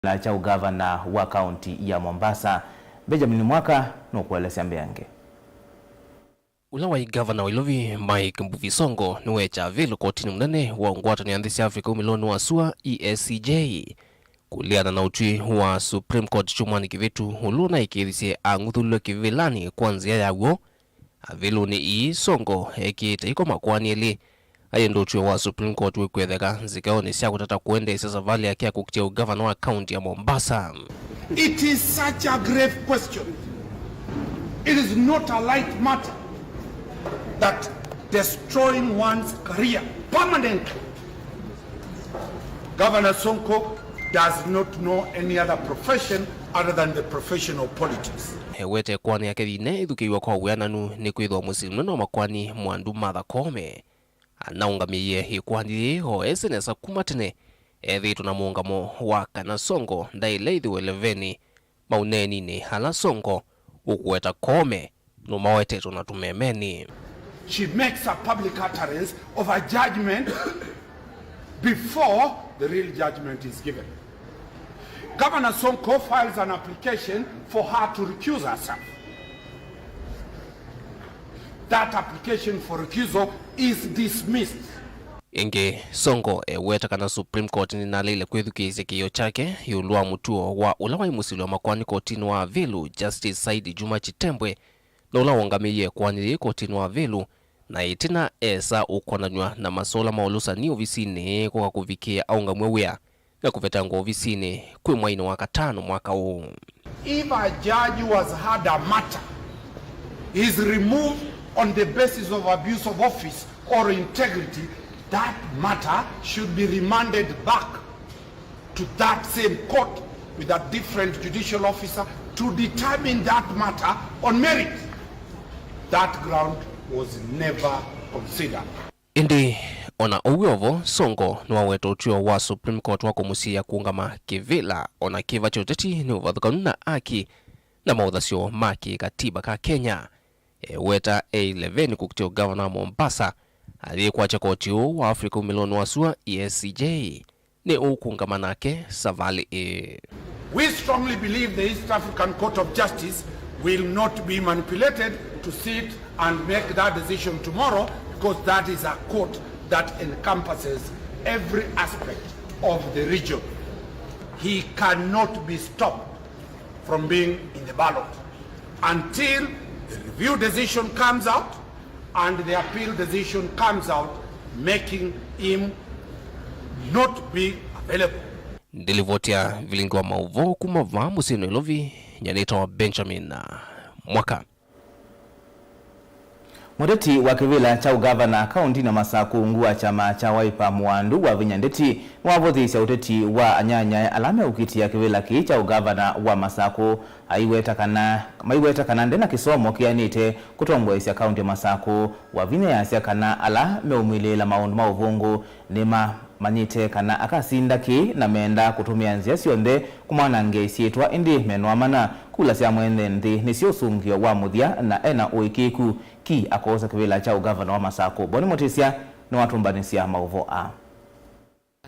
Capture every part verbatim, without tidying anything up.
kĩvĩla kya ũgavana wa kaunti ya Mombasa. Benjamin Mwaka nũkũelesya mbeange. Ũla waĩ ngavana wa Ilovi, Mike Mbuvi Sonko, nĩweekya Avilu kotinĩ mũnene wa ngwatanĩo ya nthĩ sya Africa umĩlonĩ wa sua, E A C J, kũleana na ũtwi wa Supreme Court kyumwanĩ kĩvĩtu, ũla ũnaĩkĩĩthisye ang'uthũlw'e kĩvĩlanĩ kwa nzĩa ya w'o. Avilunĩ ii, Sonko ekĩĩte iko makoani elĩ, ayenda ũtwi wa Supreme Court wĩkwetheka nzikaonĩ sya kũtata kũendeesya savalĩ yake ya kũkitĩa ũgavana wa kaunti ya Mombasa. It is such a grave question. It is not a light matter that destroying one's career permanently. Governor Sonko does not know any other profession other than the profession of politics. Ewete ĩkoani yake yĩna ĩthukĩĩw'a kwa wĩananu nĩ kwĩthĩwa mũsili mũnene wa makoani Mwandu Martha Koome anaũngamĩie ĩkoani yĩĩ o ese nesa kuma tene, ethĩĩtwe na mũũngamo wa kana Sonko ndaĩle ĩthĩwe ĩlevenĩ maũneeninĩ ala Sonko ũkũweta Koome nũmawetetwe na tũmemenĩ. She makes a public utterance of a judgment before the real judgment is given. Governor Sonko files an application for her to recuse herself. That application for recusal is dismissed. Ĩngĩ, Sonko eweta kana Supreme Court nĩnaleile kwĩthukĩĩsya kĩĩo kyake ĩũlũ wa mũtuo wa ũla waĩ mũsili wa makoani kotinĩ wa Avilu, Justice Saidi Juma Chitembwe, na ũla waũngamĩie ĩkoani yĩĩ kotinĩ wa Avilu, na ĩtina esa ũkonanw'a na masola ma ũlũsani ovisinĩ kũka kũvikĩĩa aũngamw'e wĩa na kũvetangwa ovisinĩ kwĩ mwainĩ wa katano mwaka ũũ. If a judge who has had a matter is removed on the basis of abuse of office or integrity, that matter should be remanded back to that same court with a different judicial officer to determine that matter on merit. That ground was never considered. Ĩndĩ o na ũu wĩ o vo, Sonko nĩwaweta ũtw'ĩo wa Supreme Court wa kũmũsiĩĩa kũũngama kĩvĩla o na kĩva kya ũteti nĩ ũvathũkanu na aki na maũthasyo ma kĩkatiba ka Kenya. Eweta e ĩlevenĩ kũkitĩa ũgavana wa Mombasa ayĩkwatya koti ũũ wa Africa umĩlonĩ wa sua, E A C J, nĩ ũkũũngama nake savalĩ ĩĩ. We strongly believe the East African Court of Justice will not be manipulated to sit and make that decision tomorrow, because that is a court that encompasses every aspect of the region. He cannot be stopped from being in the ballot until the review decision comes out and the appeal decision comes out making him not be available. Ndilivoti ya vilingi wa maũvoo kuma vaa mũsyĩ Nairobi, nyanĩtawa Benjamin Mwaka. Mũteti wa kĩvĩla kya ũgavana kaũntinĩ ya Masakũ ungu wa kyama kya Wiper Mwandu Wavinya Ndeti nĩwavũthĩĩsya ũteti wa anyanyae ala meũkitĩa kĩvĩla kĩĩ kya ũgavana wa Masakũ, aiweta kana, maiweta kana nde na kĩsomo kĩanĩte kũtongoesya kaũnti ya Masakũ. Wavinya easya kana ala meũmwĩlĩĩla maũndũ ma ũvũngũ nĩma manyĩte kana akasinda kĩĩ na meendaa kũtũmĩa nzĩa syonthe kũmwanangĩa ĩsyĩtwa, ĩndĩ menũamana. Kula sya mwene nthĩ nĩsyo ũsũngĩo wa mũthya na ena ũĩkĩĩku ki akoosa kĩvĩla kya ũgavana wa Masakũ. Boni Mũtĩsya nĩwatũmbanĩsya maũvoo aa.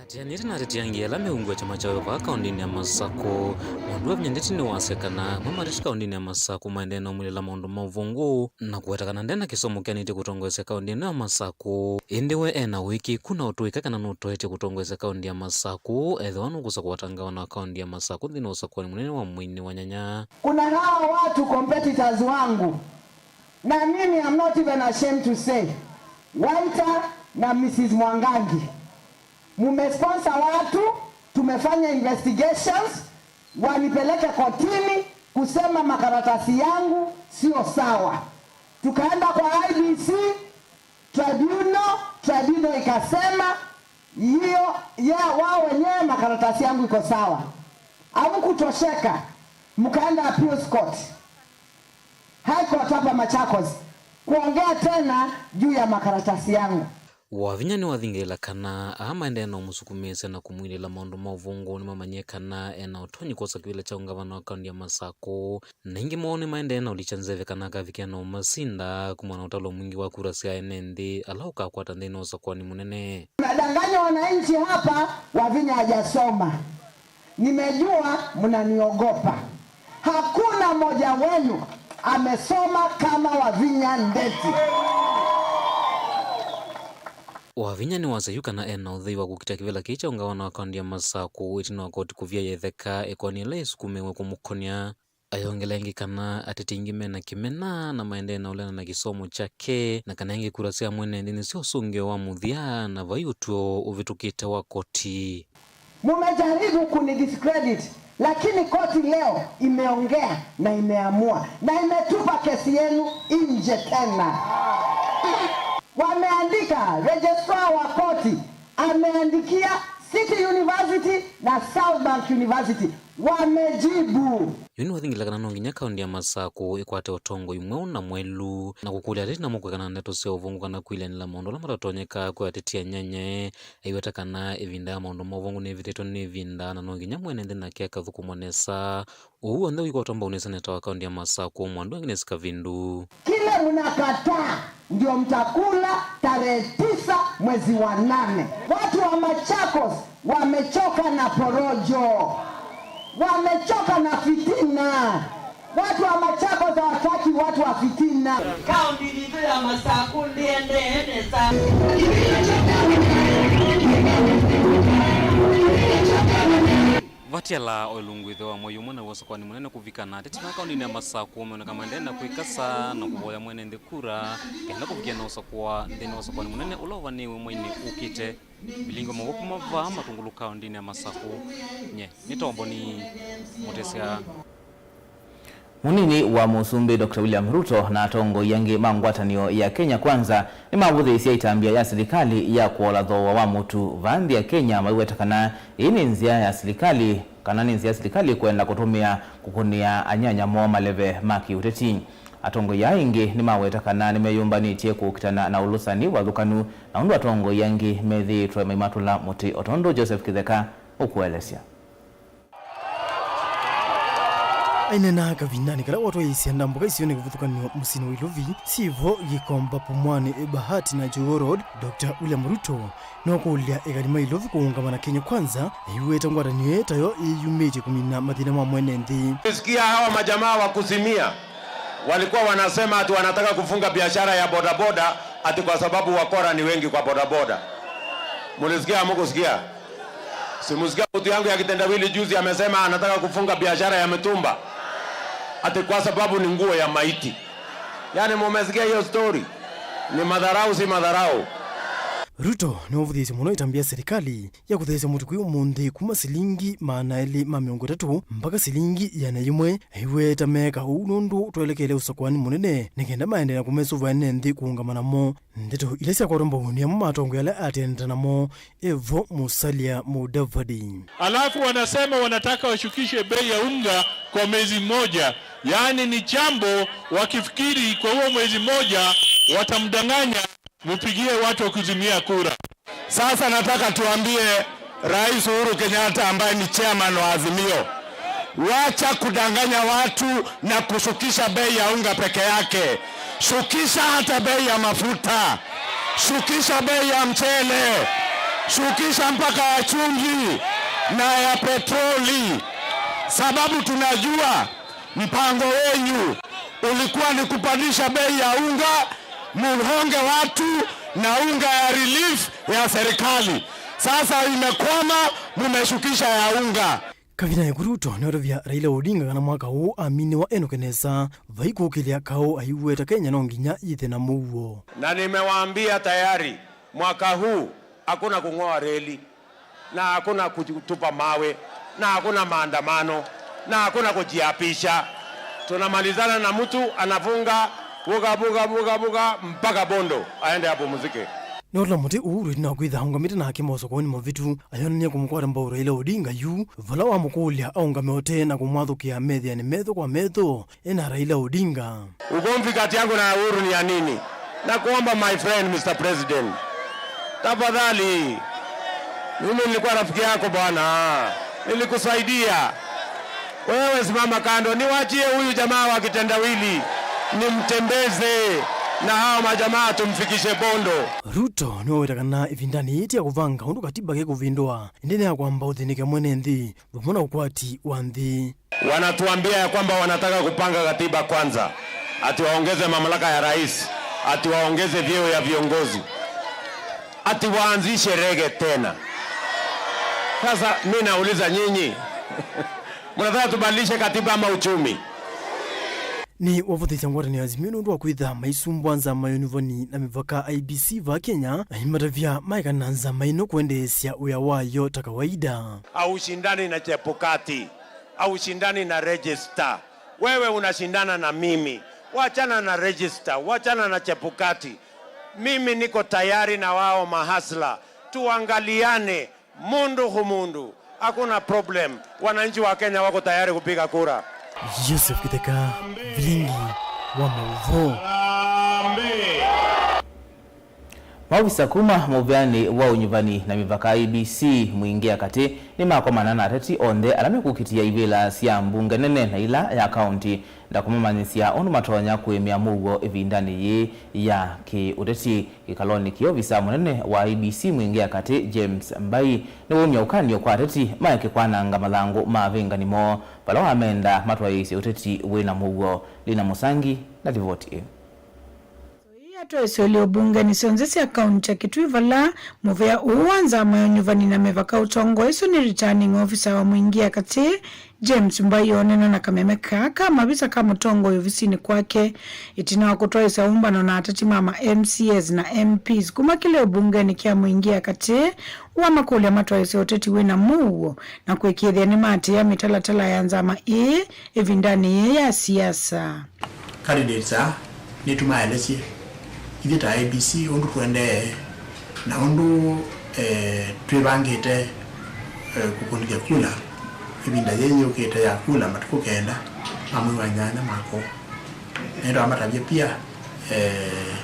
Atianĩte na ateti angĩ ala meungu wa kyama kya Wiper kaũntinĩ ya Masakũ, Mwandu Wavinya Ndeti nĩwasya kana amwe ma ateti kaũntinĩ ya Masakũ maendee na ũmwĩlĩĩla maũndũ ma ũvũngũ na kũweta kana nde na kĩsomo kĩanĩtye kũtongoesya kaũnti ĩno ya Masakũ. Ĩndĩ we ena ũĩkĩĩku na ũtũĩka kana nũtoetye kũtongoesya kaũnti ya Masakũ ethĩwa nũkũsa kũwata ngavana wa kaũnti ya Masakũ nthĩnĩ wa ũsakũani mũnene wa mweinĩ wa nyanya. Kuna hawa watu competitors wangu, na mimi I'm not even ashamed to say, Waita na Missus Mwangangi. Mumesponsor watu, tumefanya investigations, wanipeleke kotini kusema makaratasi yangu sio sawa. Tukaenda kwa I E B C tribunal, tribunal ikasema hiyo ya wao wenyewe makaratasi yangu iko sawa. Hamkutosheka, mkaenda appeals court, High Court hapa Machakos, kuongea tena juu ya makaratasi yangu. Wavinya nĩwathingĩĩla kana aa maendee na ũmũsukumĩĩsya na kũmwilĩĩla maũndũ ma ũvũngũ nĩmamanyie kana ena ũtonyi kwosa kĩvĩla kya ũngavana wa kaũnti ya Masakũ, na ĩngĩ moo nĩmaendee na ũlikya nzeve kana akavikĩa na ũmasinda kumana na ũtalo mwingĩ wa kura sya ene nthĩ ala ũkakwata nthĩnĩ wa ũsakũani mũnene. Nadanganya wananchi hapa, Wavinya hajasoma. Nimejua mnaniogopa. Hakuna mmoja wenu amesoma kama Wavinya Ndeti. Wavinya nĩwasya yu kana e na ũthei wa kũkita kĩvĩla kĩĩ kya ũngavana wa kaũnti ya Masakũ ĩtina wa koti kũvya yetheka ĩkoani ĩla ĩsukumĩwe kũmũkonya. Ayongela ĩngĩ kana ateti aingĩ me na kĩmena na maendee na ũleana na kĩsomo kyake, na kana ĩngĩ kura sya mwene nthĩ nĩsyo ũsũngĩo wa mũthya na vai ũtw'o ũvĩtũkĩte wa koti. Mumejaribu kunidiscredit, lakini koti leo imeongea na imeamua na imetupa kesi yenu nje tena. Wameandika, registrar wa koti ameandikia City University na South Bank University, wamejibu. Yu nĩwathingĩla kana no nginya kaũnti ya Masakũ ĩkwate ũtongoi mweũ na mwelu, na kũkũlya ateti namo kwĩkana na ndeto sya ũvũngũ kana kwĩlyanĩla maũndũ ala matatonyeka kwĩ ateti anyanya. Aiweta kana ĩvinda ya maũndũ ma ũvũngũ nĩvĩtĩtwe nĩ ĩvinda, na no nginya mwene nthĩ nake akathũkũmwa nesa. Ũu w'onthe ũikwatwa mbau nĩ seneta wa kaũnti ya Masakũ, Mwandu Agnes Kavindu. Kile mnakataa ndio mtakula tarehe tisa mwezi wa nane. Watu wa Machakos wamechoka na porojo, wamechoka na fitina. Watu wa Machakos hawataki watu wa fitina. Kaunti yitũ ya Masakũ ndĩendee nesa. Vatiala o ĩlungu ĩthe wa mwei ũmwe na ũsakwani mũnene kũvika, na ateti ma kaũntinĩ ya Masakũ meoneka maendee na kwĩkasa na kũvoya mwene nthĩ kura kenda kũvikĩa na ũsakũa nthĩnĩ wa ũsakwani mũnene ũla ũvanĩĩwe mweinĩ ũkĩte. Vilingi wa maw'o kuma vaa Matungulu kaũntinĩ ya Masakũ, nye nĩ Tomboni Mũtĩsya. Mũnini wa Mũsumbĩ Doctor William Ruto na atongoi angĩ ma ngwatanĩo ya Kenya Kwanza nĩmavũthĩĩsye ĩtambya ya silikalĩ ya kũola thooa wa mũtu vaa nthĩ ya Kenya, maiweta kana ĩĩ nĩ nzĩa ya silikalĩ, kana nĩ nzĩa silikalĩ kwenda kũtũmĩa kũkũnĩa anyanya moo maleve ma kĩũteti. Atongoi aa aingĩ nĩmaweta kana nĩmeyũmbanĩtye kũkitana na ũlũsani vathũkanu, na ũndũ atongoi angĩ methĩĩtwe maimatũla mũtĩ, o tondũ Joseph Kĩtheka ũkũelesya. Aineena kavindanĩ kala watwaĩĩsya ndambũka isio nĩ kĩvathũkany'o mũsyĩnĩ wa Ilovi, syĩvo Gikomba, Pumwani, Bahati na Jogoo Road, Doctor William Ruto nĩwakũlya ekali ma Ilovi kũũngama na Kenya Kwanza, aiweta ngwatanĩo ĩĩ tayo ĩyumĩtye kũmina mathĩna ma mwene nthĩ. Nilisikia hawa majamaa wa Kuzimia walikuwa wanasema ati wanataka kufunga biashara ya bodaboda ati kwa sababu wakora ni wengi kwa bodaboda. Mulisikia, hamukusikia? Si musikia mtu yangu ya kitendawili juzi amesema anataka kufunga biashara ya mitumba ati kwa sababu ni nguo ya maiti. Yaani, mumesikia hiyo story? Ni madharau, si madharau? Ruto nĩwavũthĩĩsye mũno ĩtambya ya silikalĩ ya kũtheesya mũtu kwĩ ũmũnthĩ kuma silingi maana elĩ ma mĩongo ĩtatũ mpaka silingi ĩana yĩmwe. Aiweta meeka ũu nũndũ twelekele ũsakwani mũnene nĩ kenda maendee na kũmesũvĩa ene nthĩ kũũngama namo. Ndeto ila syakwatwa mbau nĩ amwe ma atongoi ala atĩanĩte namo, evo Musalia Mudavadi. Alafu wanasema wanataka washukishe bei ya unga kwa mwezi mmoja, yaani ni jambo wakifikiri kwa huo mwezi mmoja watamdanganya. Mupigie watu wa Kuzimia kura. Sasa nataka tuambie Rais Uhuru Kenyatta ambaye ni chairman wa Azimio, wacha kudanganya watu na kushukisha bei ya unga peke yake. Shukisha hata bei ya mafuta. Shukisha bei ya mchele. Shukisha mpaka ya chumvi na ya petroli. Sababu tunajua mpango wenyu ulikuwa ni kupandisha bei ya unga, muhonge watu na unga ya relief ya serikali. Sasa imekwama, mumeshukisha ya unga. Kavindanĩ kau Ruto nĩwatavya Raila Odinga kana mwaka ũũ aminĩwa enũke nesa, vai kũkĩlya kaũ aiweta Kenya no nginya yĩthĩe na mũuo. Na nimewaambia tayari, mwaka huu hakuna kung'oa reli, na hakuna kutupa mawe, na hakuna maandamano, na hakuna kujiapisha. Tunamalizana na mtu anafunga buga, buga, buga, buga, mpaka Bondo aende apumzike. Nĩwatũla mũtĩ ũu ĩtina wa kwĩtha aũngamĩte nake maũsakwani mavĩtu, ayonany'a kũmũkwata mbau Raila Odinga yu vala wamũkũlya aũngame ũtee na kũmwathũkĩa methĩanĩ metho kwa metho e na Raila Odinga. Ugomvi kati yangu na Uhuru ni ya nini? Na kuomba, my friend, Mister President, tafadhali, mimi nilikuwa rafiki yako bwana, nilikusaidia. Wewe simama kando, niwachie huyu jamaa wa kitendawili nimtembeze. Na hao majamaa tumfikishe Bondo. Ruto nĩwaweta kana ĩvindanĩ yĩĩ ti ya kũvanga ũndũ katiba kĩkũvĩndũa, ĩndĩ nĩ ya kwamba ũthĩnĩke mwene nthĩ vamwe na ũkwati wa nthĩ. Wanatuambia ya kwamba wanataka kupanga katiba kwanza, ati waongeze mamlaka ya rais, ati waongeze vyeo ya viongozi, ati waanzishe rege tena. Sasa mi nauliza nyinyi, mnataka tubadilishe katiba ama uchumi? Nĩwavũthĩĩsya ngwatanĩo ya Azimio nũndũ wa kwĩtha maisumbwa nzama ya ũnyuvani na mĩvaka I E B C vaa Kenya, na aimatavya maekana na nzama ĩno kũendeesya wĩa wayo ta kawaida. Haushindani na Chebukati, haushindani na register. Wewe unashindana na mimi. Wachana na register, wachana na Chebukati. Mimi niko tayari na wao mahasla. Tuangaliane. Mundu khu mundu, hakuna problem. Wananchi wa Kenya wako tayari kupiga kura. Joseph Kitheka, Vilingi wa Mauvoo. Maovisa kuma mũvĩanĩ wa ũnyuvani na mĩvaka I E B C Mwingĩ ya Katĩ nĩmakomana na ateti onthe ala mekũkitĩa ivĩla sya mbunge nene na ila ya kaunti na kũmamanyĩsya ũndũ matonya kũĩmĩa mũuo ĩvindanĩ yĩĩ ya kĩ-ũteti. Kĩkalonĩ kĩĩ, ovisaa mũnene wa I E B C Mwingĩ ya Katĩ, James Mbai, nĩwaumya ũkany'o kwa ateti maeke kwananga mathangũ ma avĩngani moo vala wamenda matwaĩĩsye ũteti wĩ na mũuo. Lina Mũsangi na livoti ĩĩ. Ĩĩ yatwaĩsye ũlĩ ũmbungenĩ syonthe sya kaunti ya Kitui vala mũvĩa ũũ wa nzama ya ũnyuvani na mĩvaka ũtongoeswe nĩ Returning Officer wa Mwingĩ ya Katĩ, James Mbai oneena na kameme kaa ka mavisa ka mũtongoi ovisinĩ kwake, ĩtina wa kũtwaĩsya ũmbano na ateti ma ma M C As na M Ps kuma kĩla ũmbungenĩ kya Mwingĩ ya Katĩ wamakũlya matwaĩsye ũteti wĩ na mũuo na kũĩkĩĩthya nĩmaatĩĩa mĩtalatala ya nzama ĩĩ ĩvindanĩ yĩĩ ya siasa. Candidates aa nĩtũmaelesye ithyĩ ta I E B C ũndũ tũendee na ũndũ, eh, twĩvangĩte, eh, kũkũlĩthya kula ĩvinda yĩĩ yũkĩte ya kula matukũ kenda ma mwei wa nyanya mwaka ũũ. Na nĩtwamatavya pia, eh,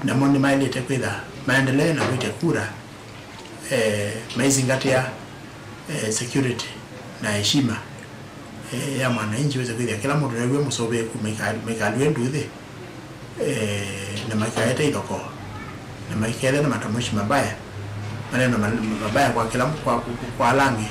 namo nĩmaĩlĩte kwĩtha maendelee na kwĩtya kura, eh, maizingatia, eh, security na heshima, eh, ya mwananchi, wĩse kwĩthĩa kĩla mũndũ new'e mũsũvĩĩku, maika-, maikalw'e nduthi, eh, na maikaete ithokoo, na maikethe na matamshi mabaya, maneno ma-, mabaya kwa kĩla, kwa, kwa, kwa ala angĩ.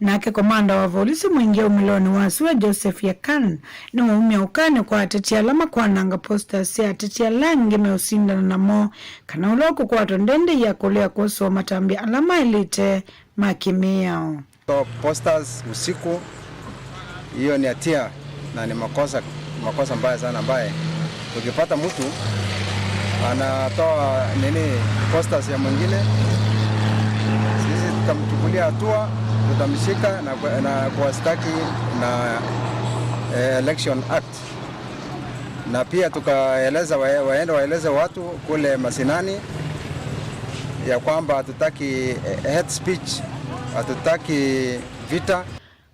Nake komanda wa volisi Mwingĩ aumĩlonĩ wa sua Joseph Yakan nĩwaumya ũkany'o kwa ateti ala makwananga posters sya ateti ala angĩ meũsindana namo kana ũla ũkũkwatwa ndendei ya kũlea kũsũa matambya ala maĩlĩte ma kĩmĩao. Kutoa posters usiku, hiyo ni hatia na ni makosa, makosa mbaya sana ambaye tukipata mtu anatoa nini, posters ya mwingine, sisi tutamchukulia hatua, tutamshika na, na kuwashtaki na, eh, Election Act. Na pia tukaeleza wa-, waende waeleze watu kule mashinani ya kwamba hatutaki, eh, hate speech, hatutaki vita.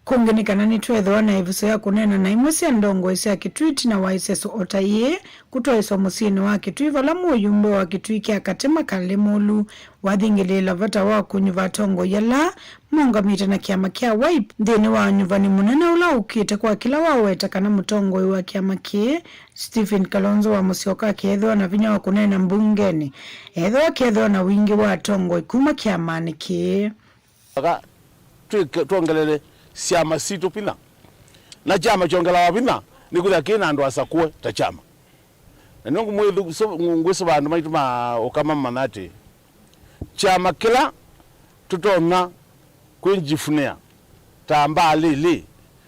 Kũngĩ nĩ kana nĩtweethĩwa na ĩvuso ya kũneena na imwe sya ndongoi sya Kitui ĩtina wa ĩseso o ta yĩĩ kũtwaĩswa mũsyĩnĩ wa Kitui, vala mũyumbe wa Kitui kya Katĩ Makale Mũlu wathingĩlĩĩla vata wa kũnyuva atongoi ala maũngamĩte na kĩama kya Wiper nthĩnĩ wa ũnyuvani mũnene ũla ũkĩte, kwa kĩla waweta kana mũtongoi wa kĩama kĩĩ, Stephen Kalonzo wa Musyoka, akeethĩwa na vinya wa kũneena mbungenĩ, eethĩwa akeethĩwa na wingĩ wa atongoi kuma kyamanĩ kĩĩ. Aka twĩke, twongelele syama sitũ vinya. Na kyama kyongelawa vinya nĩkwĩthĩa kĩ na andũ asakũe ta kyama. Na nĩw'o ngũmwĩthũ-, so-, ngwĩsũva andũ maitũ ma ũka mamanya atĩ kyama kĩla tũtonya kwĩnjifunĩa ta mbaalĩlĩ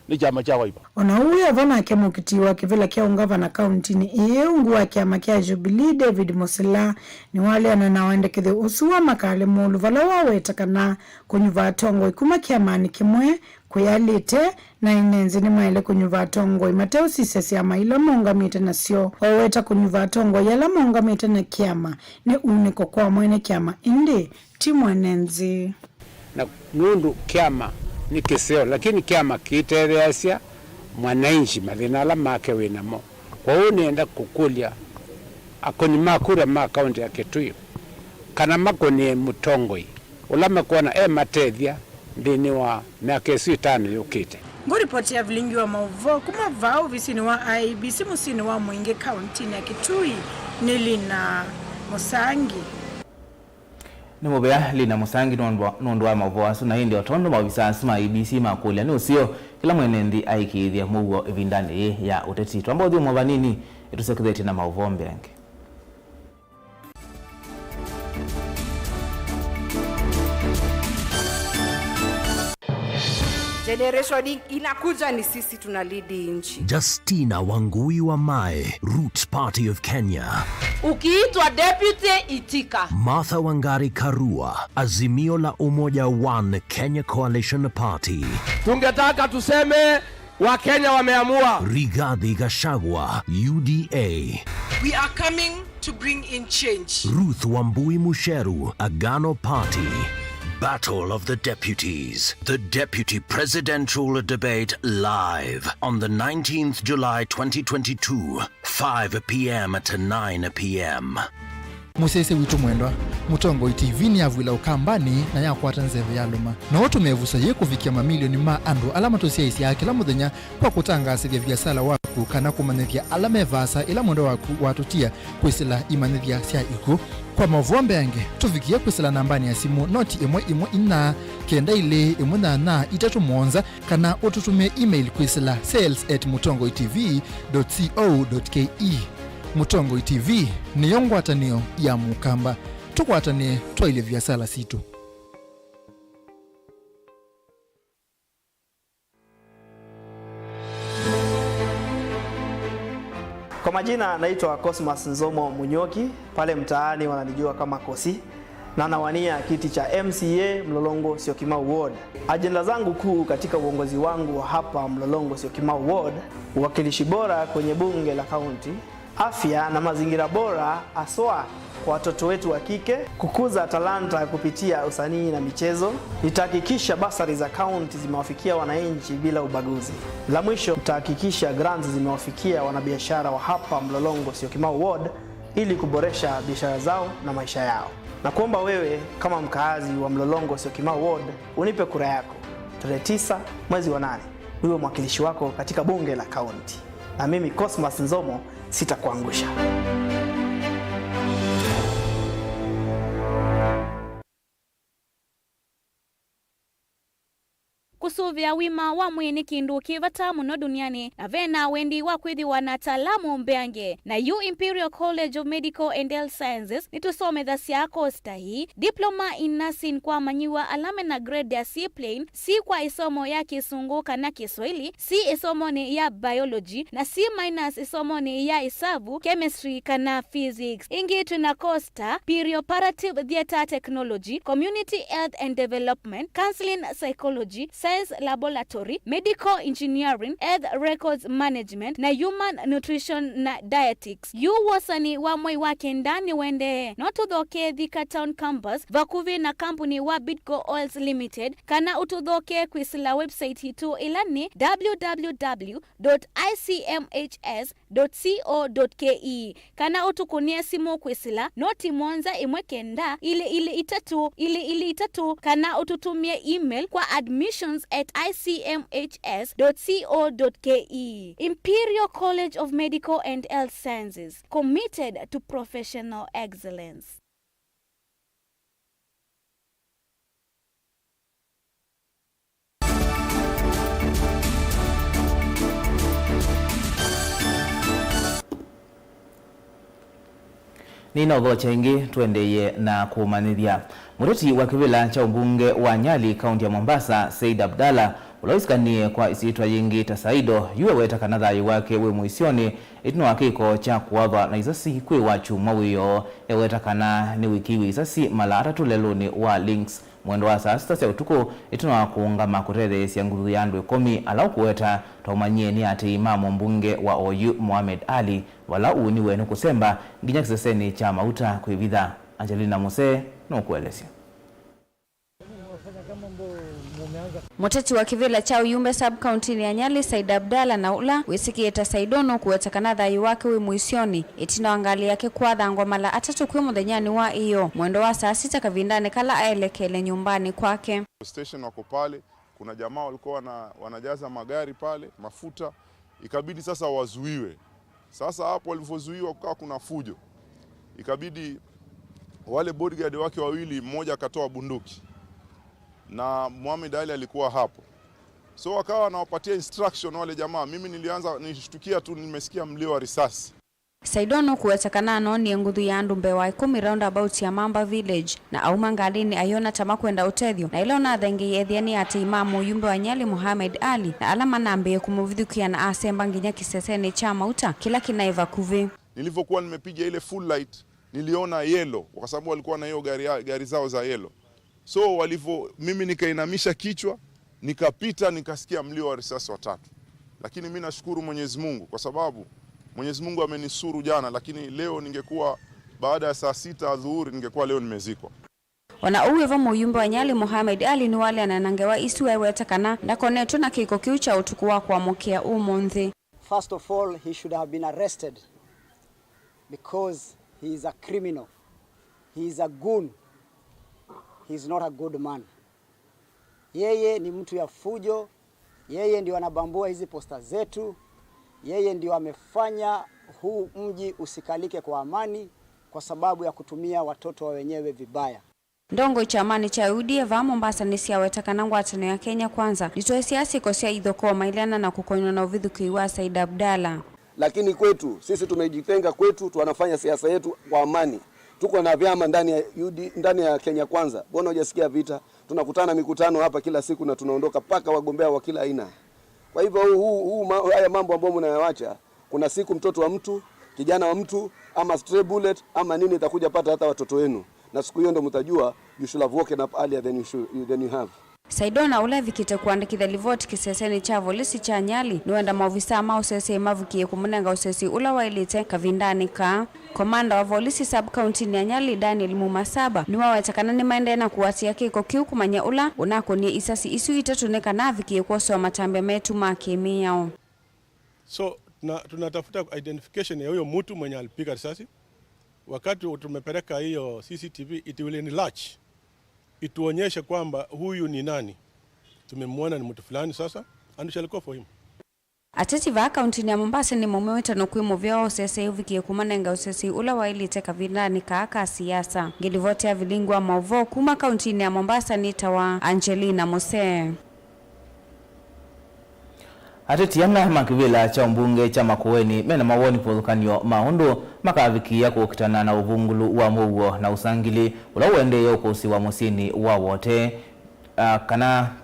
nĩ kyama kya Wiper. O na ũu wĩ o vo, nake mũkiti wa kĩvĩla kya ũngavana kauntinĩ ĩĩ ungu wa kyama kya Jubilee, David Musila, nĩwaleana na wendekethyo ũsu wa Makale Mũlu, vala waweta kana kũnyuva atongoi kuma kyamanĩ kĩmwe kũyalĩte, na ene nthĩ nĩmaĩle kũnyuva atongoi mateũsisya syama ila maũngamĩte nasyo. Waweta kũnyuva atongoi ala maũngamĩte na kyama nĩ unĩko kwa mwene kyama, ĩndĩ ti mwene nthĩ. Na nũndũ kyama nĩ kĩseo, lakini kyama kĩitetheeasya mwananchi mathĩna ala make wĩ namo. Kwoou nĩenda kũkũlya akũni ma kura ma kaunti ya Kitui kana makũnĩe mũtongoi ũla mekwona ematethya nthĩnĩ wa myaka ĩsu ĩtano yũkĩte. Ngũripotĩa vilingi wa maũvoo kuma vaa ovisinĩ wa I E B C mũsyĩnĩ wa Mwingĩ kauntinĩ ya Kitui, Nĩ Lina Mũsangi. Nĩ mũvea Lina Mũsangi nũndũ wa, nũndũ wa maũvoo asu, na ĩndĩ o tondũ maovisa asu ma I E B C makũlya nĩ ũseo, kĩla mwene nthĩ aĩkĩĩthye mũuo ĩvindanĩ yĩĩ ya ũteti. Twamba ũthyũmũa vanini, ĩtũsyokethetye na maũvoo mbeange. Generation inakuja ni sisi tuna lead nchi. Justina Wangui Wamae, Roots Party of Kenya. Ukiitwa deputy, itika. Martha Wangari Karua, Azimio la Umoja One Kenya Coalition Party. Tungetaka tuseme Wakenya wameamua. Rigathi Gachagua, U D A. We are coming to bring in change. Ruth Wambui Musheru, Agano Party. Battle of the Deputies. The Deputy Presidential Debate live on the nineteenth July twenty twenty-two, five p.m. to nine p.m. Mũsyaĩĩsya witũ mwendwa, Mũtongoi T V nĩyavw'ĩla Ũkambanĩ na yakwata nzeve yalũma. No ũtũme ĩvuso yĩĩ kũvikĩa mamilioni ma andũ ala matũsyaĩĩsyaa kĩla mũthenya kwa kũtangaasĩthya viasala waku kana kũmanyĩthya ala me vaasa ĩla mwendwa waku watũtia kwĩsĩla imanyĩthya sya ikw'ũ. Kwa maũvoo mbeange, tũvikĩe kwĩsĩla nambanĩ ya simũ noti ĩmwe ĩmwe inya kenda ilĩ ĩmwe nyanya itatũ mũonza, kana ũtũtũmĩe email kwĩsĩla sales at mũtongoi T V dot co dot K E. Mũtongoi T V nĩyo ngwatanĩo ya Mũkamba. Tũkwatanĩe twaĩlye viasala sitũ. Kwa majina naitwa Cosmas Nzomo Munyoki, pale mtaani wananijua kama Kosi, na nawania kiti cha M C A Mlolongo Syokimau Ward. Ajenda zangu kuu katika uongozi wangu wa hapa Mlolongo Syokimau Ward, uwakilishi bora kwenye bunge la kaunti, afya na mazingira bora, haswa kwa watoto wetu wa kike, kukuza talanta kupitia usanii na michezo. Nitahakikisha basari za kaunti zimewafikia wananchi bila ubaguzi. La mwisho, nitahakikisha grants zimewafikia wanabiashara wa hapa Mlolongo Syokimau Ward ili kuboresha biashara zao na maisha yao. Na kuomba wewe kama mkaazi wa Mlolongo Syokimau Ward unipe kura yako tarehe tisa mwezi wa nane, niwe mwakilishi wako katika bunge la kaunti. Na mimi Cosmas Nzomo sitakuangusha. Kũsũvĩa ũima wa mwĩĩ nĩ kĩndũ kĩ vata mũno duniani, na ve na wendi wa kwĩthĩwa na ataalamu mbeange. Na yu Imperial College of Medical and Health Sciences nĩtũsomethasya kosi ta ii: Diploma in Nursing kwa amanyĩw'a ala me na grade ya C plain, C kwa ĩsomo ya Kĩsũngũ kana Kĩswaili, C ĩsomonĩ ya Biology, na C minus ĩsomonĩ ya ĩsavu, Chemistry kana Physics. Ĩngĩ twĩ na kosi ta Perioperative Theatre Technology, Community Health and Development, Counseling Psychology, Science Laboratory, Medical Engineering, Health Records Management, na Human Nutrition na Dietetics. Yu wosani wa mwei wa kenda nĩũendee. No tũthokee Thika Town Campus, vakuvĩ na kambuni wa Bidco Oils Limited, kana ũtũthokee kwĩsĩla website yitũ, ĩla nĩ w w w dot i c m h s dot co dot k e, kana ũtũkũnĩe simũ kwĩsĩla noti mũonza ĩmwe kenda, ilĩ ilĩ itatũ, ilĩ ilĩ itatũ, kana ũtũtũmĩe email kwa admissions at i c m h s dot co dot k e. Imperial College of Medical and Health Sciences, committed to professional excellence. Nĩnaũthokya ĩngĩ, tũendeeye na kũmanyĩthya. Mũteti wa kĩvĩla kya ũmbunge wa Nyali, kaunti ya Mombasa, Said Abdalla, ũla wĩsĩkanĩe kwa ĩsyĩtwa yĩngĩ ta Saido, yu eweta kana thayũ wake wĩ mũisyonĩ ĩtina wa kĩko kya kũathwa na isasi kwĩ Wakyumwa wĩoo. Eweta kana nĩwĩkĩiwe isasi mala atatũ lelũnĩ wa Links. Mwendo wa saa sita sya ũtukũ, ĩtina wa kũũngama kũtetheesya nguthu ya andũ ĩkũmi ala ũkũweta twaũmanyie nĩ aatĩĩi ma mũmbunge wa oyu Mohamed Ali, vala ũuniwe nĩ kũsemba nginya kĩsesenĩ kya mauta kwĩvitha. Angelina Musee nũkũelesya. Mũteti wa kĩvĩla kya ũyumbe sub-kauntinĩ ya Nyali, Said Abdalla, na ũla wĩsĩkĩĩte Saido nũkũweta kana thayũ wake wĩ mũisyonĩ ĩtina wa ngalĩ yake kwathangwa mala atatũ kwĩ mũthenyanĩ wa ĩyoo mwendo wa saa sita kavindanĩ kala aelekeele nyũmbanĩ kwake. Station wako pale, kuna jamaa walikuwa wana, wanajaza magari pale mafuta, ikabidi sasa wazuiwe. Sasa hapo walivyozuiwa kukawa kuna fujo. Ikabidi wale bodyguard wake wawili, mmoja akatoa bunduki na Mohamed Ali alikuwa hapo, so wakawa wanawapatia instruction wale jamaa. Mimi nilianza, nilishtukia tu, nimesikia mlio wa risasi. Saido nũkũweta kana anoonie nguthu ya andũ mbee wa ĩkũmi roundabout ya Mamba Village, na auma ngalĩnĩ ayona ta makwenda ũtethyo, na ĩla ũnathengeie ethĩa nĩ aatĩĩi ma mũyumbe wa Nyali Mohamed Ali, na ala manambĩĩe kũmũvithũkĩa na asemba nginya kĩsesenĩ kya mauta kĩla kĩnaĩ vakuvĩ. Nilivyokuwa nimepiga ile full light, niliona yellow, kwa sababu walikuwa na hiyo gari, ya- gari zao za yellow. So walivyo, mimi nikainamisha kichwa, nikapita, nikasikia mlio wa risasi watatu. Lakini mi nashukuru Mwenyezi Mungu kwa sababu Mwenyezi Mungu amenisuru jana, lakini leo ningekuwa, baada ya saa sita adhuhuri, ningekuwa leo nimezikwa. O na ũu wĩ vo, mũyumbe wa Nyali Mohamed Ali nĩwaleana na ngewa isu, aiweta kana ndakonetwe na kĩko kĩu kya ũtukũ wa kũamũkĩa ũmũnthĩ. First of all, he should have been arrested because he is a criminal. He is a goon. He is not a good man. Yeye ni mtu ya fujo. Yeye ndio anabambua hizi posta zetu. Yeye ndio amefanya huu mji usikalike kwa amani kwa sababu ya kutumia watoto wa wenyewe vibaya. Ndongoi kyamanĩ kya U D A vaa Mombasa nĩsyaweta kana ngwatanĩo ya Kenya Kwanza nĩtwaĩsya syĩko sya ithokoo maileana na kũkonywa na ũvithũkĩi wa Said Abdallah. Lakini kwetu sisi, tumejitenga kwetu, tunafanya siasa yetu kwa amani. Tuko na vyama ndani ya U D, ndani ya Kenya Kwanza. Mbona hujasikia vita? Tunakutana mikutano hapa kila siku na tunaondoka, mpaka wagombea wa kila aina. Kwa hivyo huu, huu, huu, ma- haya mambo ambayo mnayawacha, kuna siku mtoto wa mtu, kijana wa mtu, ama stray bullet ama nini itakuja pata hata watoto wenu, na siku hiyo ndo mtajua you should have woken up earlier than you should, than you have. Saidona, ũla evikĩte kũandĩkĩthya livoti kĩsesenĩ kya volisi kya Nyali, nĩwenda maovisaa ma ũseseĩ mavikĩe kũmũnenga ũseseĩ ũla waĩlĩte kavindanĩ kaa. Komanda wa volisi sub-kauntinĩ ya Nyali, Daniel Mumasaba, nĩwaweta kana nĩmaendee na kũatĩĩa kĩko kĩu kũmanya ũla ũnakũnie isasi isu itatũ nĩ kana avikĩe kwoswa matambya metu ma kĩ-mĩao. So na, tunatafuta identification ya huyo mtu mwenye alipiga risasi. Wakati tumepeleka hiyo C C T V, it will enlarge, ituonyeshe kwamba huyu ni nani. Tumemwona ni mtu fulani sasa, and we shall go for him. Ateti vaa kauntinĩ ya Mombasa nĩmaumiwe ĩtano kwĩ mũvĩa wa ũseseĩ ũvikĩe kũmanenga ũseseĩ ũla waĩlĩte kavindanĩ kaa ka siasa. Ngĩlivoti ya vilingi wa maũvoo kuma kauntinĩ ya Mombasa nĩtawa Angelina Musee. Ateti ana ma kĩvĩla kya ũmbunge kya Makueni mena mawoni kĩvathũkany'o ma ũndũ makavikĩĩa kũkitana na ũvungũlu wa mũuo na ũsangili ũla ũendee ũkũsĩwa mũsyĩnĩ wa Wote, a, kana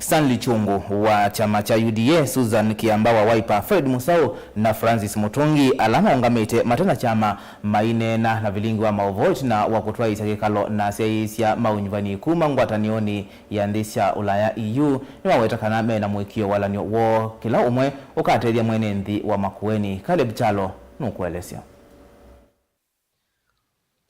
Stanley Kyungu wa kyama kya U D A, Susan Kiamba wa Wiper, Fred Musau na Francis Mutungi, ala maũngamĩte mate na kyama, maineena na vilingi wa maũvoo ĩtina wa kũtwaĩĩsya kĩkalo na asyaĩĩsya ma ũnyuvani kuma ngwatanĩonĩ ya nthĩ sya Ũlaya, E U, nĩmaweta kana me na mũĩkĩĩo walany'o woo, kĩla ũmwe ũkatethya mwene nthĩ wa Makueni. Caleb Kyalo nũkũelesya.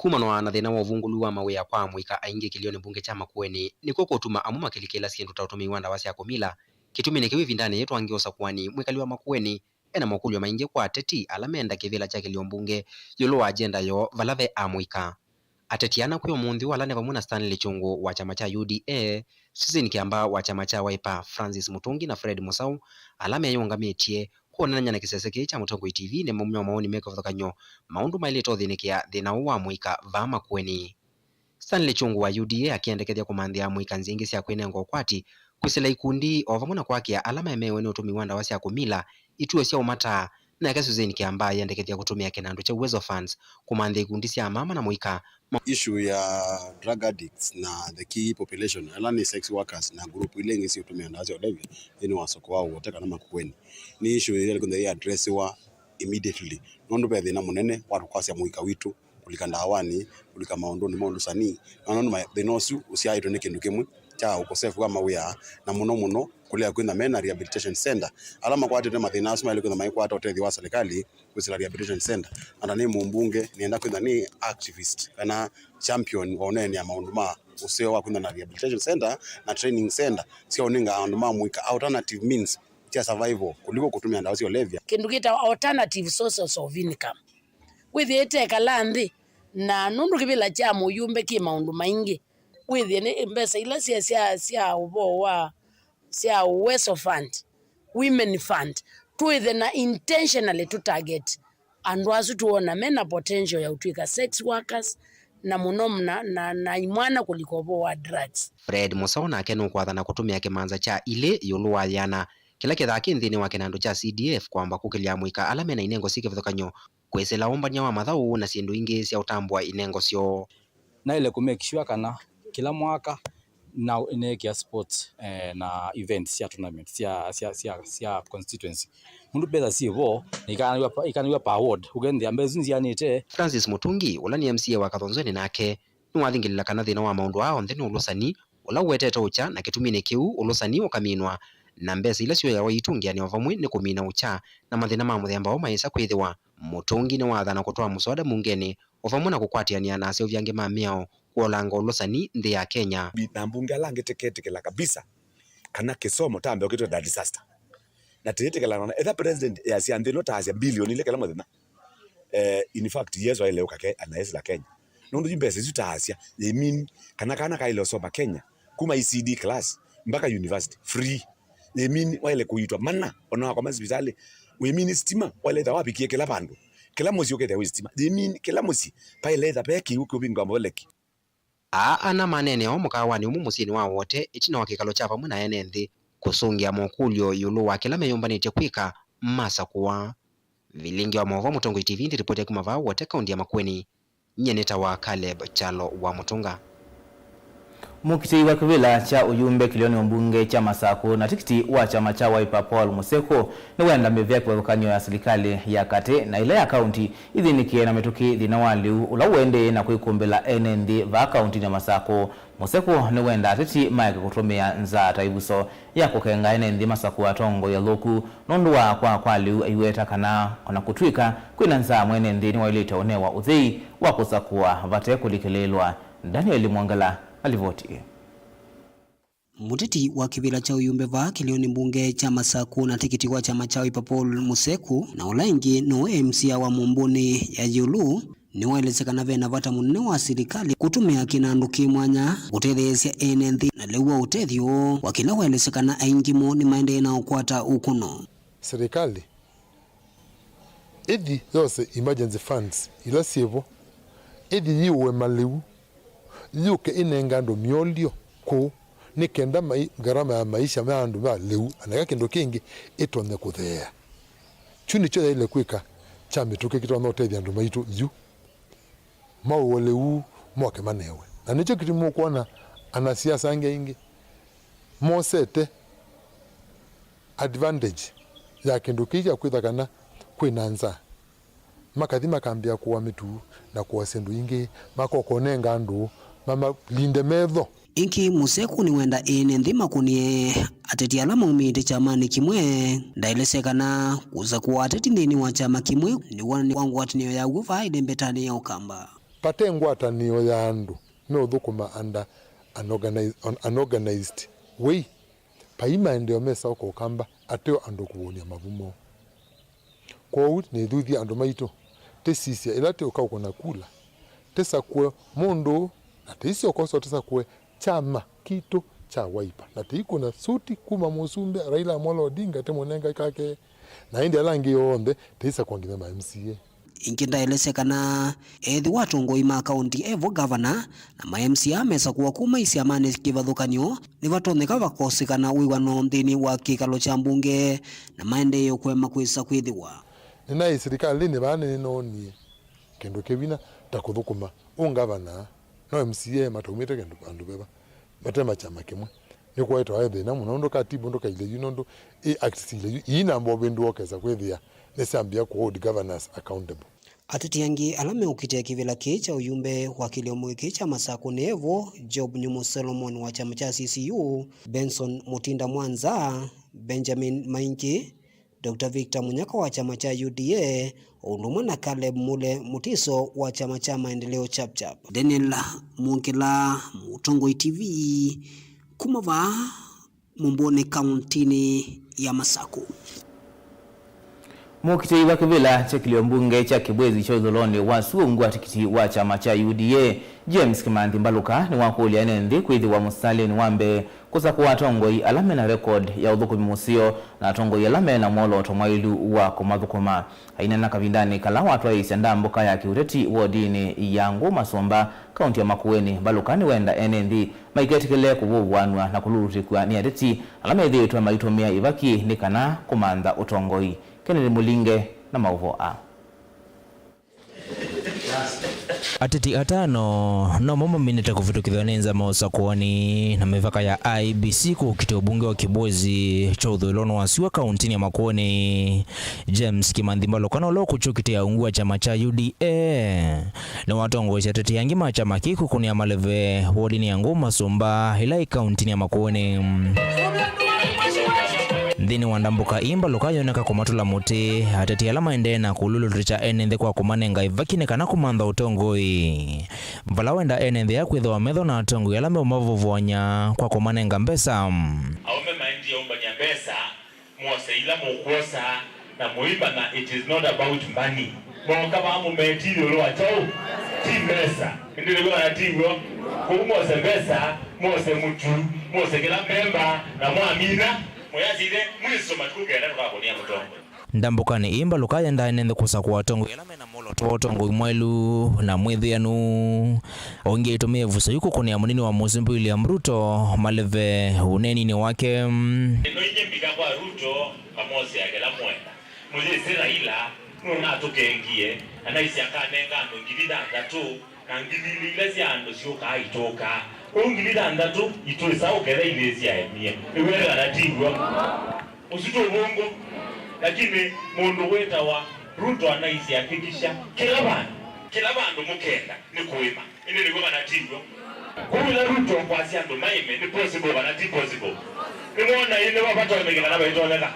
Kumanwa na thĩna wa ũvungũlu wa mawĩa kwa amũika aingĩ kĩlĩonĩ mbunge kya Makueni nĩkw'o kũtuma amwe makĩlikĩla syĩndũ ta ũtũmĩi wa ndawa sya kũmila. Kĩtuminĩ kĩu, ĩvindanĩ yĩĩ twangĩe ũsakũani, mwĩkali wa Makueni e na makũlyo maingĩ kwa ateti ala menda kĩvĩla kya kĩlĩo mbunge ĩũlũ wa agenda yoo vala ve amũika. Ateti ana kwĩ ũmũnthĩ ũũ ala nĩ vamwe na Stanley Kyungu wa kyama kya U D A, Susan Kiamba wa kyama kya Wiper, Francis Mutungi na Fred Musau, ala meyĩũngamĩtye kwonanany'a na kĩsese kĩĩ kya Mũtongoi T V, nĩmaumya mawoni me kĩvathũkany'o maũndũ maĩlĩte ũthĩnĩkĩa thĩna ũũ wa amũika vaa Makueni. Stanley Kyungu wa U D A akĩendekethya kũmanthĩa amũika nzĩa ingĩ sya kwĩnenga ũkwati, kwĩsĩla ikundi, o vamwe na kwakĩa ala maemeewe nĩ ũtũmĩi wa ndawa sya kũmila ituo sya ũmataa. Nake Susan Kiamba ayĩendekethya kũtũmĩa kĩnandũ kya Uwezo Funds kũmanthĩa ikundi sya amama na mũika. Issue ya drug addicts na the key population, ala nĩ sex workers na group ila ingĩ siũtũmĩa ndawa sya ũlevya nthĩnĩ wa soko wa Wote kana Makueni, nĩ issue ĩla ĩkwenda ĩaddressiwa immediately, nũndũ ve thĩna mũnene wa tũkwasya mũika witũ kũlika ndawanĩ, kũlika maũndũnĩ ma ũlũsani, na nũndũ ma- thĩna ũsu ũsyaĩtwe nĩ kĩndũ kĩmwe kya ũkosefu wa mawĩa, na mũno mũno kũlea kwĩtha me na rehabilitation center. Ala makwatĩtwe mathĩna asu maĩle kwĩtha maikwata ũtethyo wa serikali kwĩsĩla rehabilitation center. Na ta nĩ mũmbunge, nĩenda kwĩtha nĩ activist kana champion wa ũneenea maũndũ ma ũseo wa kwĩtha na rehabilitation center na training center sya ũnenga andũ ma mũika alternative means sya survival kũliko kũtũmĩa ndawa sya ũlevya. Kĩndũ kĩtawa alternative sources of income. Wĩthĩe ĩtekala nthĩ, na nũndũ kĩvĩla kya mũyũmbe kĩ maũndũ maingĩ, wĩthĩe nĩ mbesa ila sya, sya, sya ũvoo wa, sya Uwezo Fund, Women Fund, twĩthe na intentionally tũ target andũ asu tũona mena potential ya ũtw'ĩka sex workers, na mũno mna na, na imwana kũlika ũvoo wa drugs. Fred Mũsao nake nũkwathana kũtũmĩa kĩmanza kya ilĩ ĩũlũ wa yĩana kĩla kĩthaa kĩ nthĩnĩ wa kĩnandũ kya C D F kwamba kũkĩlya amũika ala mena inengo syĩ kĩvathũkany'o kwĩsĩla ũmbany'a wa mathaũ na syĩndũ ingĩ sya ũtambũa inengo syoo. Naĩle kũ make sure kana kĩla mwaka na nĩkĩa sports, eh, na events sya tournament sya, sya, sya, sya constituency. Nũndũ mbesa syĩ vo, na ikanaw'a pa, ikanaw'a per ward. Ũkethĩa mbesa isu nzianĩte. Francis Mũtungi, ũla nĩ M C A wa Kathonzweni, nake nĩwathingĩlĩla kana thĩna wa maũndũ aa onthe nĩ ũlũsani ũla ũwetete ũkya, na kĩtuminĩ kĩu ũlũsani ũkaminwa, na mbesa ila syoyawa iitũngĩanĩwa vamwe nĩ kũmina ũkya na mathĩna ma mũthemba ũũ mayĩsa kwĩthĩwa. Mũtungi nĩwathana kũtwaa mũswada mbungenĩ o vamwe na kũkwatĩanĩa na aseũvya angĩ ma mĩao kũolanga ũlũsani nthĩ ya Kenya. Na mbunge ala angĩ tĩketĩkĩla kabisa kana kĩsomo ta mbeo kĩtweta disaster. Na tĩĩtĩkĩlana na etha president yasya nthĩ ĩno taasya bilioni ilĩ kĩla mũthenya. Eh, in fact, Yesu aile ũka ke, ana Ezra Kenya. Nũndũ yu mbesa isu taasya, they mean kana kana kaile ũsoma Kenya, kuma E C D class mpaka university, free. They mean waile kũitwa mana, ona wakoma sivitalĩ. We mean stima, waile etha wavikie kĩla vandũ. Kĩla mũsyĩ ũkethĩa wĩ stima. They mean kĩla mũsyĩ, paile etha pe kĩu kĩũvingwa mboleki. Aa ana maneenea o mũkaawanĩ ũmwe mũsyĩnĩ wa Wote ĩtina wa kĩkalo kya vamwe na ene nthĩ kũsũngĩa mokũlyo ĩũlũ wa kĩla meyũmbanĩtye kwĩka masakũa. Vilingi wa maũvoo, Mũtongoi T V, ndĩripoti ya kuma vaa Wote, kaunti ya Makueni. Nyie nĩtawa Caleb Kyalo wa Mũtũnga. Mũkitĩi wa kĩvĩla kya ũyumbe kĩlĩonĩ mbunge kya Masakũ na tikiti wa kyama kya Wiper Paul Mũsekũ nĩwenda mĩvĩa kĩvathũkany'o ya silikalĩ ya katĩ na ĩla ya kaunti ithĩnĩkĩe na mĩtũkĩ thĩna wa lĩu ũla ũendee na kwĩkũmbĩla ene nthĩ vaa kauntinĩ ya Masakũ. Mũsekũ nĩwenda ateti maeke kũtũmĩa nzaa ta ĩvuso ya kũkenga ene nthĩ masakũa atongoi athũku nũndũ wa kwaa kwa lĩu, aiweta kana o na kũtw'ĩka kwĩ na nzaa, mwene nthĩ nĩwaĩlĩte ũnewa ũthei wa kũsakũa vate kũlikĩlĩĩlwa. Daniel Mwongela na livoti ĩĩ. Mũteti wa kĩvĩla kya ũyumbe vaa kĩlĩonĩ mbunge kya Masakũ na tikiti wa kyama kya Wiper Paul Mũsekũ, na ũla ĩngĩ nũwe M C A wa Mũmbũnĩ ya Ĩũlũ, nĩwaelesya kana ve na vata mũnene wa silikalĩ kũtũmĩa kĩnandũ kĩ mwanya kũtetheesya ene nthĩ na lĩu wa ũtethyo wa kĩla waelesya kana aingĩ moo nĩmaendee na ũkwata ũkũno. Silikalĩ ĩthi yose emergency funds ila syĩ vo, ĩthi yĩũe malĩu, yũke ĩnenge andũ myolyo kũũ, nĩ kenda mai-, ngarama ya maisha ma andũ ma lĩu, na kĩla kĩndũ kĩngĩ, ĩtonye kũtheea. Kyu nĩkyo yaĩle kwĩka kya mĩtũkĩ kĩtonya ũtethya andũ maitũ yu. Maũe lĩu, moke manewe. Na nĩkyo kĩtumi ũkwona anasiasa angĩ aingĩ mosete advantage ya kĩndũ kĩu kya kwĩtha kana kwĩ na nzaa, makathi makambĩa kũa mĩtu na kũa syĩndũ ingĩ, makoka ũnenga andũ mamalinde metho. Ĩngĩ, Mũsekũ nĩwenda ene nthĩ makũnĩe ateti ala maumĩte kyamanĩ kĩmwe. Ndaelesya kana kũsakũa ateti nthĩnĩ wa kyama kĩmwe nĩ wonany'o wa ngwatanĩo ya w'o vaa ĩlembetanĩ ya Ũkamba. Vate ngwatanĩo ya andũ meũthũkũma under unorganized, un-, unorganized way. Vai maendeeo mesa ũka Ũkamba ateo andũ kũvũny'a mavu moo. Kwoou nĩthuthye andũ maitũ, tĩsisye ĩla tĩũka ũkũna kula, tĩsakũe mũndũ, na tĩisyoka ũseo tĩsakũe kyama kitũ kya Wiper, na tĩikũna suti kuma Mũsumbĩ Raila Amolo Odinga tĩmũnenga kake, na ĩndĩ ala angĩ onthe tĩisakũa nginya ma M C A. Ĩngĩ ndaelesya kana ethĩwa atongoi ma kaunti e vo, ngavana na ma M C A mesakũa kuma isyamanĩ kĩvathũkany'o, nĩvatonyeka vakosekana wĩw'ano nthĩnĩ wa kĩkalo kya mbunge na maendeeo kũema kwĩsa kwĩthĩwa. Nĩnaĩ silikalĩnĩ vaa nĩnoonie kĩndũ kĩvinya ta kũthũkũma ũngavana, no M C A mataumĩte kĩndũ vandũ veva, mate ma kyama kĩmwe. Nĩkwaĩtawa e thĩna mũno, nũndũ katibu ndũkaile yu, nũndũ ĩ act sile yu, ii namba ũvĩndũa ũkesa kwĩthĩa nĩsyambĩa kũ hold governors accountable. Ateti angĩ ala meũkitĩa kĩvĩla kĩĩ kya ũyumbe wa kĩlĩomo kĩĩ kya Masakũ nĩ evo, Job Nyumo Solomon wa kyama kya C C U, Benson Mutinda Mwanza, Benjamin Maingi, Doctor Victor Munyaka wa kyama kya U D A, o ũndũ ũmwe na Caleb Mule Mutiso wa kyama kya Maendeleo Chap Chap. Daniel Mwongela, Mũtongoi T V, kuma vaa Mũmbũnĩ, kauntinĩ ya Masakũ. Mũkitĩi wa kĩvĩla kya kĩlio mbunge kya Kĩbwezi kya ũthũlonĩ wa Sua ungu wa tikiti wa kyama kya U D A, James Kĩmanthi Mbaluka, nĩwakũlya ene nthĩ kwĩthĩwa mũsitalĩnĩ wa mbee Kũsakũa atongoi ala mena record ya ũthũkũmi mũseo na atongoi ala mena mwolooto mwaĩlu wa kũmathũkũma. Aineena kavindanĩ kala watwaĩĩsya ndambũka ya kĩũteti wodinĩ ya Ngũũ Masũmba, kaunti ya Makueni, Mbalũka nĩwenda ene nthĩ maiketĩkĩle kũvũvũanw'a na kũlulutĩkw'a nĩ ateti ala methĩĩtwe maitũmĩa ivaki nĩ kana kũmantha ũtongoi. Kennedy Mũlinge na maũvoo aa. Ateti atano nomo maminĩte kũvĩtũkĩthw'a nĩ nzama ũsakũani na mĩvaka ya I E B C kũkitĩa ũmbunge wa Kibwezi kya ũthũĩlonĩ wa syũa kauntinĩ ya Makueni. James Kĩmanthi Mbalũka ũla ũkũkyũkitĩa ungu wa kyama kya U D A nĩwatongoesye ateti angĩ ma kyama kĩu kũkũnĩa maleve wodinĩ ya Ngũũ Masũmba ĩla ĩ kauntinĩ ya Makueni. Nthĩnĩ wa ndambũka ii, Mbalũka yoneka kũmatũla mũtĩ ateti ala maendee na kũlulutĩkya ene nthĩ kwa kũmanenga ivaki nĩ kana kũmantha ũtongoi, vala wenda ene nthĩ ya kwĩthĩwa metho na atongoi ala meũmavũvũany'a kwa kũmanenga mbesa. Aũme maendie ũmbany'a mbesa, mwose ila mũkwosa, na mũimanya it is not about money. Mooka vaa mũmeti ĩũlũ wa kyaũ? Ti mbesa. Ĩndĩ nĩw'o kana ti w'o? Kũu mwose mbesa, mwose mũtu, mwose kĩla mbemba, na mwamina, mũyasithe mwiso matukũ kenda tũkakũnĩa mũtongoi. Ndambũkanĩ ii, Mbalũka yendaa ene nthĩ kũsakũa atongoi ala mena mwolooto wa ũtongoi mwaĩlu na mwĩthĩanu. O ĩngĩ aitũmĩa ĩvuso yĩu kũkũnĩa mũnini wa mũsumbĩ William Ruto maleve ũneeninĩ wake. Ĩno inyie mbika kwa Ruto, ngamwosea kĩla mwenda. Mũyĩsĩ Raila nũnatũkengie, anaisye akanenga andũ ngili thanthatũ, na ngili ilĩ ila sya andũ syũkaa itũũkaa. Kwoou ngili thanthatũ itwĩsa ũketha ilĩ syaemie. Nĩw'o kana ti w'o? Ũsu ti ũvũngũ. Lakini mũndũ wĩtawa Ruto anaisye hakikisha kĩla vandũ, kĩla vandũ mũkenda nĩ kũĩma. Ĩndĩ nĩw'o kana ti w'o? Kwoou ĩla Ruto kwasya andũ maĩme, nĩ possible kana ti possible? Nĩmwona ĩ nĩvo vatonyeke kana vaitonyeka?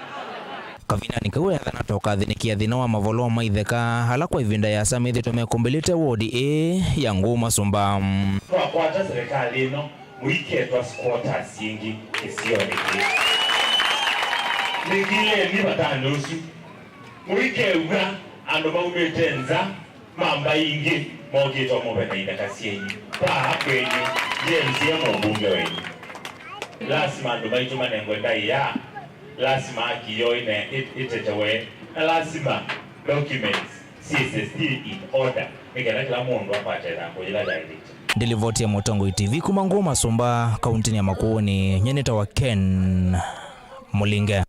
Kavindanĩ kau, eathana ta ũkathĩnĩkĩa thĩna wa mavoloo ma itheka ala kwa ĩvinda ĩasa methĩĩtwe mekũmbĩlĩte wodi ĩĩ ya Ngũũ Masũmba. Twakwata serikali ĩno, mũiketwa squatters ĩngĩ kĩsionĩ kĩĩ. Nĩkileni vatanĩ ũsu. Mũikew'a andũ maumĩte nza ma mbaĩ ingĩ mokĩte ũmũve na itheka syenyu. Vaa kwenyu, James e mũmbunge wenyu. Lasima andũ maitũ manengwe ndaĩa. Lasima haki yoo ĩne-, ĩ-, ĩtetewe. Na lasima documents syĩse still in order, nĩ kana kĩla mũndũ akwate ĩthangũ yĩla yaĩlĩte. Ndilivoti ya Mũtongoi T V kuma Ngũũ Masũmba, kauntinĩ ya Makueni, nyie nĩtawa Ken Mũlinge.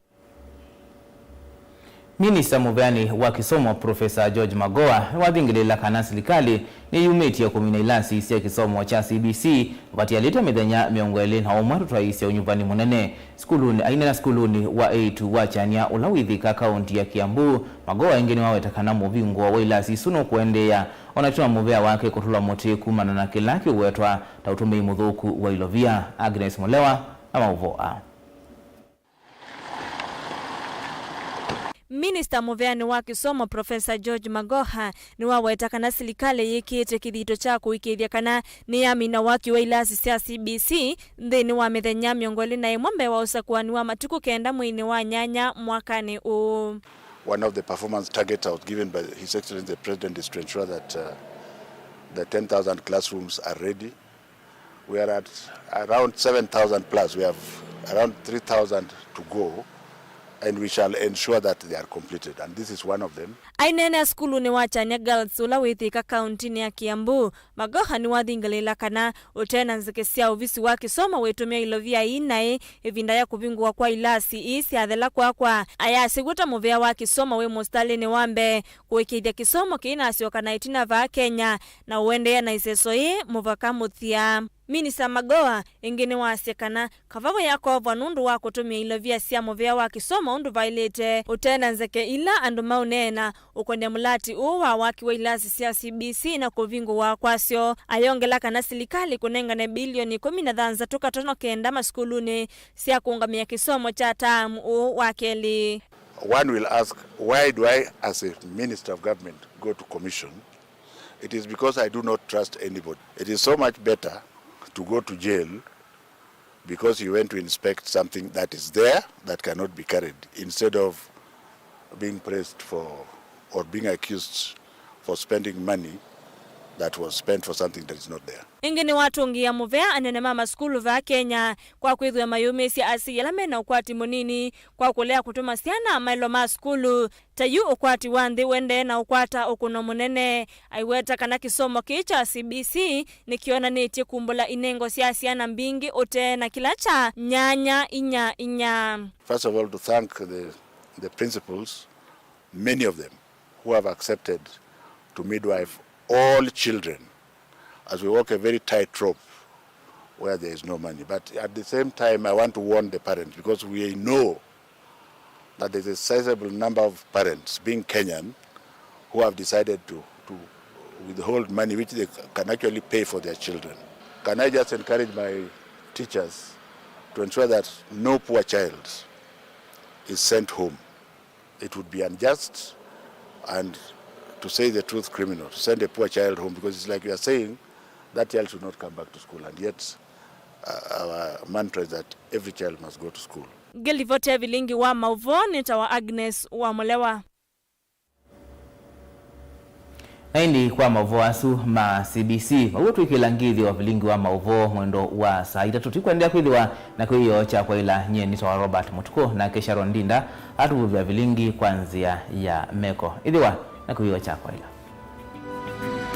Minista mũveani wa kĩsomo, Profesa George Magoha, nĩwathingĩlĩĩla kana silikalĩ nĩyumĩtye kũmina ilasi sya kĩsomo kya C B C vatialĩte mĩthenya mĩongo ĩlĩ na ũmwe tũtwaĩĩsya ũnyuvani mũnene sukulunĩ. Aineena sukulunĩ wa Eitu wa Kyania ũla wĩ Thika, kaunti ya Kiambu, Magoha ĩngĩ nĩwaweta kana mũvingũo wa ilasi isu nũkũendeea, o na ĩtina wa mũvea wake kũtũlwa mũtĩ kumana na kĩla kĩũwetwa ta ũtũmĩi mũthũku wa ilovia. Agnes Mũlewa na maũvoo aa. Minista mũveani wa kĩsomo, Profesa George Magoha, nĩwaweta kana silikalĩ yĩkĩĩte kĩthito kya kũĩkĩĩthya kana nĩyamina waki wa ilasi sya C B C nthĩnĩ wa mĩthenya mĩongo ĩlĩ na ĩmwe mbee wa ũsakũani wa matukũ kenda mweinĩ wa nyanya mwakanĩ ũũ. One of the performance targets I was given by His Excellency the President is to ensure that, uh, the ten thousand classrooms are ready. We are at around seven thousand plus. We have around three thousand to go, and we shall ensure that they are completed, and this is one of them. Aineenea sukulunĩ wa Kyania Girls ũla wĩ Thika kauntinĩ ya Kiambu, Magoha nĩwathingĩlĩĩla kana ũte na nzeke sya ovisi wa kĩsomo wĩtũmĩa ilovia ii naĩ ĩvinda ya kũvingũwa kwa ilasi ii syathela kwakwa. Ayasya w'o ta mũvea wa kĩsomo wĩ mũsitalĩnĩ wa mbee kũĩkĩĩthya kĩsomo kĩinasyoka na ĩtina vaa Kenya na ũendeea na ĩseso yĩĩ mũvaka mũthya. Minista Magoha ĩngĩ nĩwasya kana kavava yakovwa nũndũ wa kũtũmĩa ilovia sya mũvea wa kĩsomo ũndũ vaĩlĩte, ũte na nzeke ila andũ maũneena ũkonĩa mũlati ũũ wa waki wa ilasi sya C B C na kũvingũwa kwasyo. Ayongela kana silikalĩ kũnengane bilioni ĩkũmi na thanthatũ katono kenda masukulunĩ sya kũũngamĩa kĩsomo kya taamu ũũ wa kelĩ. One will ask, why do I, as a minister of government, go to commission? It is because I do not trust anybody. It is so much better to go to jail because you went to inspect something that is there that cannot be carried, instead of being pressed for or being accused for spending money that was spent for something that is not there. Ĩngĩ nĩwatũngĩĩa mũvea anene ma masukulu vaa Kenya kwa kwĩthĩwa mayũmĩĩsya asyai ala mena ũkwati mũnini kwa kũlea kũtũma syana maĩlo ma sukulu. Ta yu ũkwati wa nthĩ ũendee na ũkwata ũkũno mũnene, aiweta kana kĩsomo kĩĩ kya C B C nĩkĩonanĩtye kumbũla inengo sya syana mbingĩ ũtee na kĩla kya nyanya inya inya. First of all, to thank the, the principals, many of them, who have accepted to midwife all children as we walk a very tight rope where there is no money. But at the same time, I want to warn the parents, because we know that there's a sizable number of parents, being Kenyan, who have decided to, to withhold money which they can actually pay for their children. Can I just encourage my teachers to ensure that no poor child is sent home? It would be unjust and, to say the truth, criminal to send a poor child home, because it's like you are saying that child should not come back to school, and yet uh, our mantra is that every child must go to school. Ngĩlivoti ya vilingi wa maũvoo nĩtawa Agnes wa Mũlewa. Na ĩndĩ kwa maũvoo asu ma C B C, maw'o twĩkĩla ngĩthĩ wa vilingi wa maũvoo mwendo wa saa itatũ. Tũikũendeea kwĩthĩwa na kĩw'ĩo kya kwaĩla. Nyie nĩtawa Robert Mũtukũ, nake Sharon Ndinda atũvuvĩa vilingi kwa nzĩa ya meko. Ĩthĩwa na kĩw'ĩo kya kwaĩla.